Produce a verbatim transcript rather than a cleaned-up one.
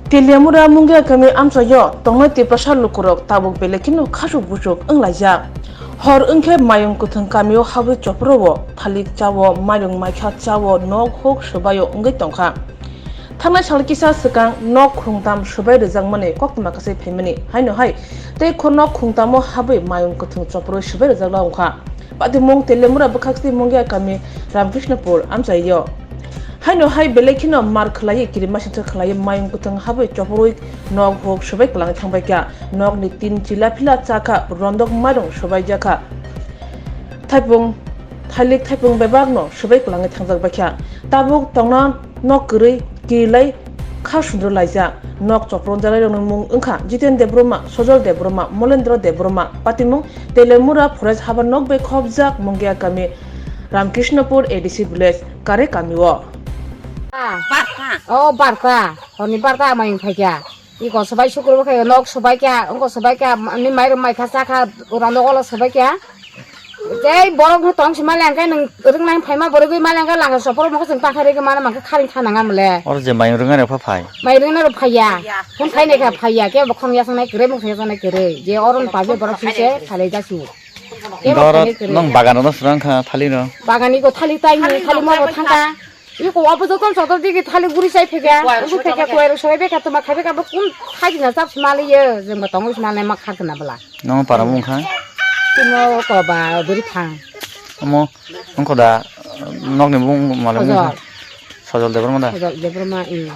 Teliamura Mungia kami amchaio tongnai Tiprasa lukurok tabuk belai kheno khasuk busuk wnglaijak. Hor wngkhe Mayung Kwthwng kamio habwi chopro-o thalik chao, mairung maikha chao, nok huk swbaio wngwi tongkha. Thangnai sal kisa swkang nok khungtam swbai rwjakmani koktwma kwchwi phaimani haino hai tei khornok khungtamo habwi Mayung Kwthwng chopro swbai rwjakla wngkha. Patimung Teliamura bwkhaksti Mungia kami Ramkrishnopur amchaio. Haino hai belai kheno mar khwlaiwi kirimasingcha khwlaiwi Mayung Kwthwng habwi choporwi nok huk swbai kwlangwi thangbaikha. Nokni tin chila phila chakha, rondok mairung swbaijakha. Thaipung, thailik thaipung bebakno swbai kwlangwi thangjak baikha. Tabuk tongna nok kwrwi kirilai kha sundru laijak. Nok chopron jalairokni mung wngkha Jiten Debbarma, Sojol Debbarma, Molendra Debbarma, patimung Telemura Forest habar nok bai khobjak Mungia kami Ramkrishnopur A D C village kare kamio. Ah, barta. Oh, barta. Honi barta amai phaikya. Iko sobai sukru khe nok sobai kya, ongko sobai kya, ni mairum mai kha sakha, ura nok olo sobai kya. Tei borok no tong sima lengkai nung ring nang phaima borok gwi ma lengkai langa sopor mo khosong ta kharwi gwi mana mangkha kharing kha nang amle. Oro je mayung rwngani pha phai. Mai ring nang phaiya. Phun khai ne kha phaiya, ke bokhong yasang nai kre mung yasang nai kre. Je oron pabe borok sise khalai jasu. Ke Doro bokhong kre. Nong bagan no srang kha thali no. Bagan iko thali tai ni thali mo thangka. Iko obo joton sotor digi thali guri sai phega. Guri phega kuwai rok sobai beka tuma khai beka bo kun khai dina chap sima liye. Jeng bo tongwi sima nai ma khar kana bla. Nong para mung kha. Tino ko ba buri thang. Omo ongko da nokni bung male mung kha. Sojol. Sojol Debbarma da. Sojol Debbarma, i.